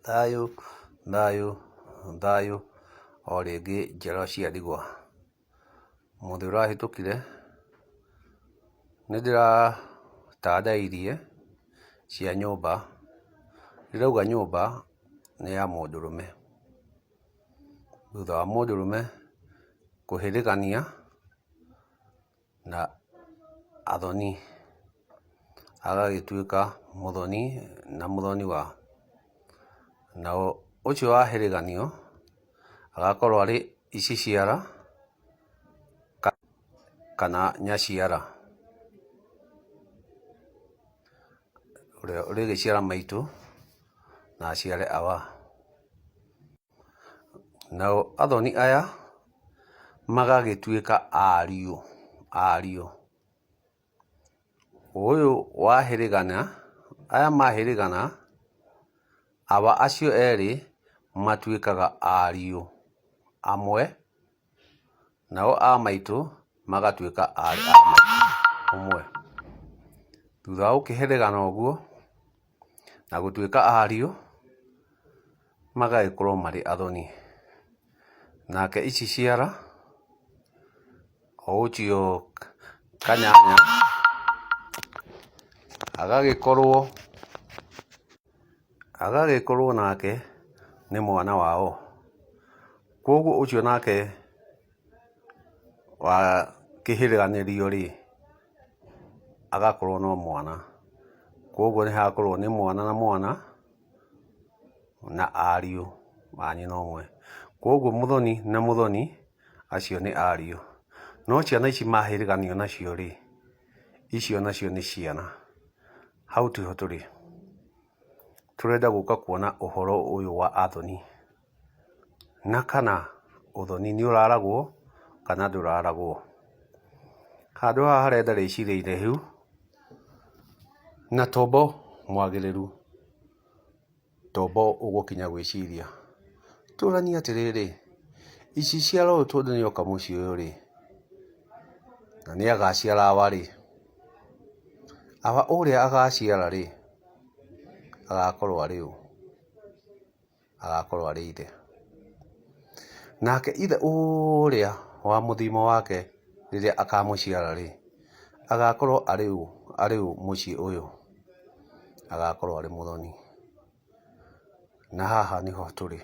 Thayũ, thayũ, thayũ o rĩngĩ njiarwa cia ndigwa. Mũthĩ ũrahĩtũkire nĩndĩratandairie cia nyũmba, ndĩrauga nyũmba nĩ ya mũndũrũme. Thutha wa mũndũrũme kũhĩrĩgania na athoni, agagĩtuĩka mũthoni na mũthoniwa. Na ũcio wahĩrĩganio agakorwo arĩ iciciara kana nyaciara, ũrĩa ũrĩgĩciara maitũ na aciare awa. Nao athoni aya magagĩtuĩka ariũ, ariũ. Ũyũ wahĩrĩgana, aya mahĩrĩgana, awa acio erĩ matuĩkaga ariũ amwe, nao a maitũ magatuĩka arĩ a maitũ ũmwe. Thutha wa gũkĩhĩrĩgana ũguo, na gũtuĩka ariũ, magagĩkorwo marĩ athoni. Nake iciciara, o ũcio kanyanya, agagĩkorwo agagĩkorwo nake nĩ mwana wao. Koguo ũcio nake wa kĩhĩrĩganĩrio rĩ, agakorwo no mwana. Koguo nĩ hagakorwo nĩ mwana na mwana na ariũ a nyina ũmwe. Koguo mũthoni na mũthoni acio nĩ ariũ. No ciana ici mahĩrĩganio nacio rĩ, icio nacio nĩ ciana. Hau tiho tũrĩ. Tũrenda gũka kuona ũhoro ũyũ wa athoni. Na kana ũthoni nĩ ũraragwo kana ndũraragwo. Handũ haha harenda rĩciria iraihu na tombo mwagĩrĩru, tombo ũgũkinya gwĩciria. Tũranie atĩrĩrĩ, iciciara ũyũ tondũ nĩoka mũciĩ ũyũ rĩ, na nĩ agaciara awa rĩ, awa ũrĩa agaciara rĩ, agakorwo arĩ ũ? Agakorwo arĩ ithe. Nake ithe ũrĩa wa mũthimo wake rĩrĩa akamũciara rĩ, agakorwo arĩ ũ? Arĩ ũ mũciĩ ũyũ? Agakorwo arĩ mũthoni. Na haha nĩho tũrĩ.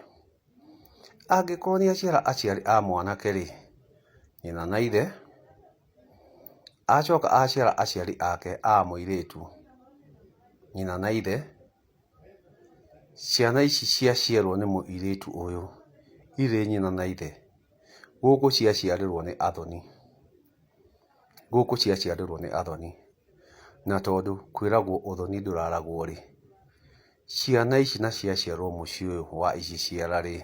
Angĩkorwo nĩ aciara aciari a mwanake rĩ, nyina na ithe, acoka aciara aciari ake a mũirĩtu, nyina na ithe, ciana ici ciaciarwo nĩ mũirĩtu ũyũ, irĩ nyina na ithe, gũkũ ciaciarĩrwo nĩ athoni. Gũkũ ciaciarĩrwo nĩ athoni. Na tondũ kwĩragwo ũthoni ndũraragwo rĩ, ciana ici na ciaciarwo mũciĩ ũyũ wa iciciara rĩ,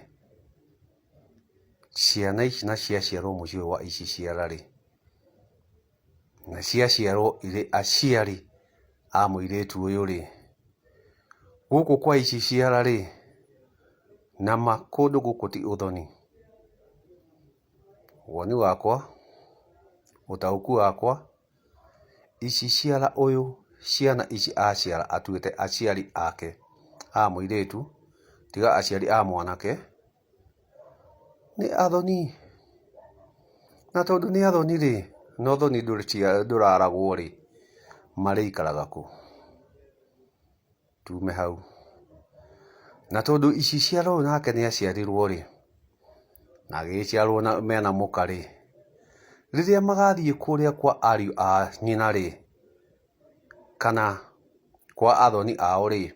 ciana ici na ciaciarwo mũciĩ ũyũ wa iciciara rĩ, na ciaciarwo irĩ aciari a mũirĩtu ũyũ rĩ, gũkũ kwa iciciara rĩ, nama kũndũ gũkũ ti ũthoni. Woni wakwa, ũtaũku wakwa, iciciara ũyũ ciana ici aciara atuĩte aciari ake a mũirĩtu, tiga aciari a mwanake, nĩ athoni. Na tondũ nĩ athoni rĩ, na ũthoni ndũraragwo rĩ, marĩikaraga kũ? Tume hau. Na tondũ iciciara ũyũ nake nĩ aciarirwo rĩ, na agĩgĩciarwo mena mũka rĩ, rĩrĩa magathiĩ kũrĩa kwa ariũ a nyina rĩ, kana kwa athoni ao rĩ,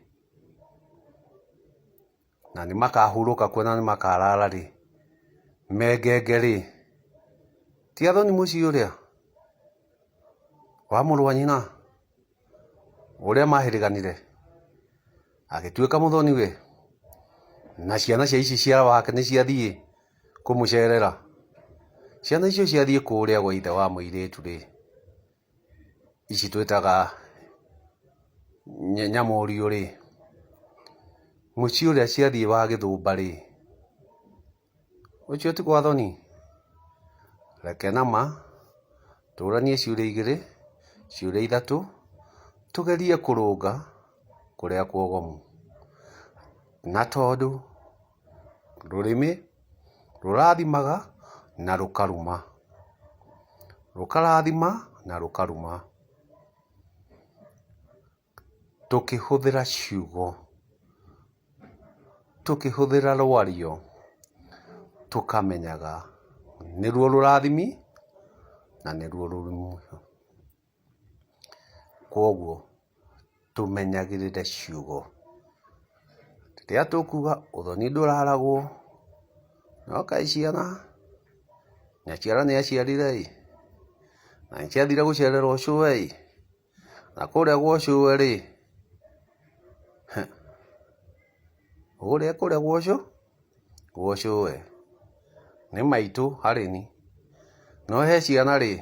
na nĩ makahurũka kuo na nĩ makarara rĩ, mengenge rĩ, ti athoni mũciĩ ũrĩa wa mũrũ wa nyina? Ũrĩa mahĩrĩganire, agĩtuĩka mũthoni we, na ciana cia ici cia wake nĩ ciathiĩ kũmũcerera. Ciana icio ciathiĩ kũrĩa gwa ithe wa mũirĩtu rĩ, ici twĩtaga nyamũriũ rĩ, mũciĩ ũrĩa ciathiĩ wa gĩthũmba rĩ, Ũcio ti gwa thoni? Reke nama tũranie ciũria igĩrĩ, ciũria ithatũ, tũgerie kũrũnga kũrĩa kuogomu. Na tondũ rũrĩmĩ rũrathimaga na rũkaruma, rũkarathima na rũkaruma. Tũkĩhũthĩra ciugo, tũkĩhũthĩra rwario, tũkamenyaga nĩruo rũrathimi na nĩruo rũrumi. Kwoguo tũmenyagĩrĩre ciugo. Rĩrĩa tũkuga ũthoni ndũraragwo, no kaĩ ciana, nyaciara nĩ aciarire ĩ, na nĩ ciathire gũcerera ũcũwe ĩ, na kũrĩa gwa ũcũwe rĩ, ũrĩa kũrĩa gwa ũcũwe nĩ maitũ harĩ ni, no he ciana rĩ,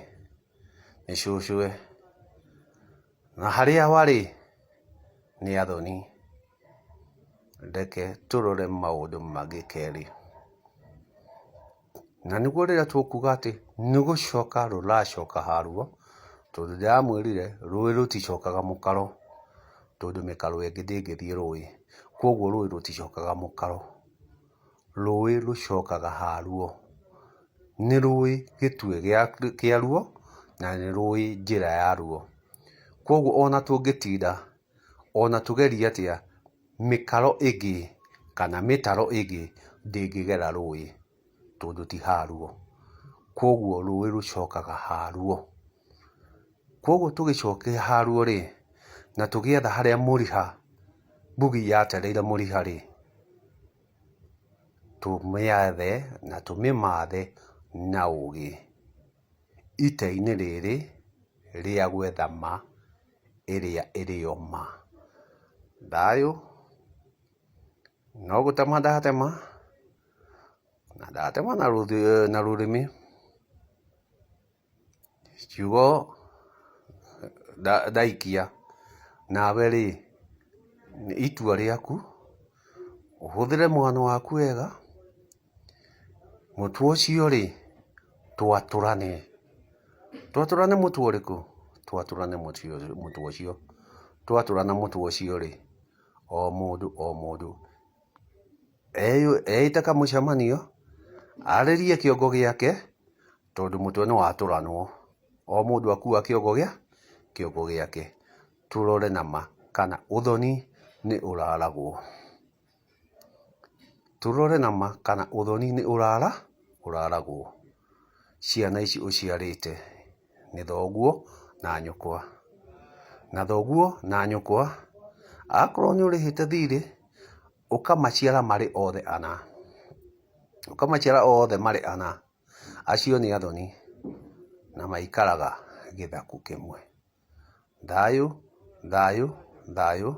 nĩ cũcũwe, na harĩ awa rĩ, nĩ athoni. Reke tũrore maũndũ mangĩ kerĩ. Na nĩguo rĩrĩa tũkuga atĩ nĩ gũcoka rũracoka haruo, tondũ ndĩramwĩrire rũĩ rũticokaga mũkaro, tondũ mĩkaro ĩngĩ ndĩngĩthiĩ rũĩ. Koguo rũĩ rũticokaga mũkaro, rũĩ rũcokaga haruo. Nĩ rũĩ gĩtue kĩaruo na nĩ rũĩ njĩra yaruo. Koguo ona tũngĩtinda, ona tũgerie atĩa, mĩkaro ĩngĩ kana mĩtaro ĩngĩ ndĩngĩgera rũĩ tondũ ti haruo. Koguo rũĩ rũcokaga haruo. Koguo tũgĩcokia haruo rĩ, na tũgĩetha harĩa mũriha, mbugi yatereire mũriha rĩ, tũmĩethe na tũmĩmathe na ũgĩ ite-inĩ rĩrĩ rĩa gwetha ma ĩrĩa ĩrĩ yo ma. Thayũ no gũtema ndatema, na ndatema na rũrĩmĩ, ciugo ndaikia, nawe rĩ, nĩ itua rĩaku, ũhũthĩre mwano waku wega, mũtwe ũcio rĩ, twatũrane. Twatũrane mũtwe ũrĩkũ? Twatũrane mũtwe ũcio. Twatũrana mũtwe ũcio rĩ, o mũndũ o mũndũ eĩte kamũcemanio, arĩrie kĩongo gĩake, tondũ mũtwe nĩ watũranwo. O mũndũ akua kĩongo kĩongo gĩake. Tũrore nama kana ũthoni nĩ ũraragwo. Tũrore nama kana ũthoni nĩ ũraragwo. Ciana ici ũciarĩte nĩ thoguo na nyũkwa. Na thoguo na nyũkwa, akorwo nĩ ũrĩhĩte thirĩ, ũkamaciara marĩ othe ana. Ũkamaciara othe marĩ ana. Acio nĩ athoni na maikaraga gĩthaku kĩmwe. Thayũ, thayũ, thayũ,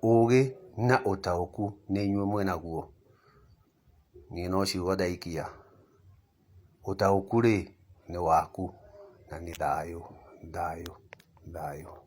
ũgĩ na ũtaũku nĩ inyuĩ mwĩnaguo. Niĩ no ciugo ndaikia. Ũtaũku rĩ, nĩ waku na nĩ thayũ, thayũ, thayũ.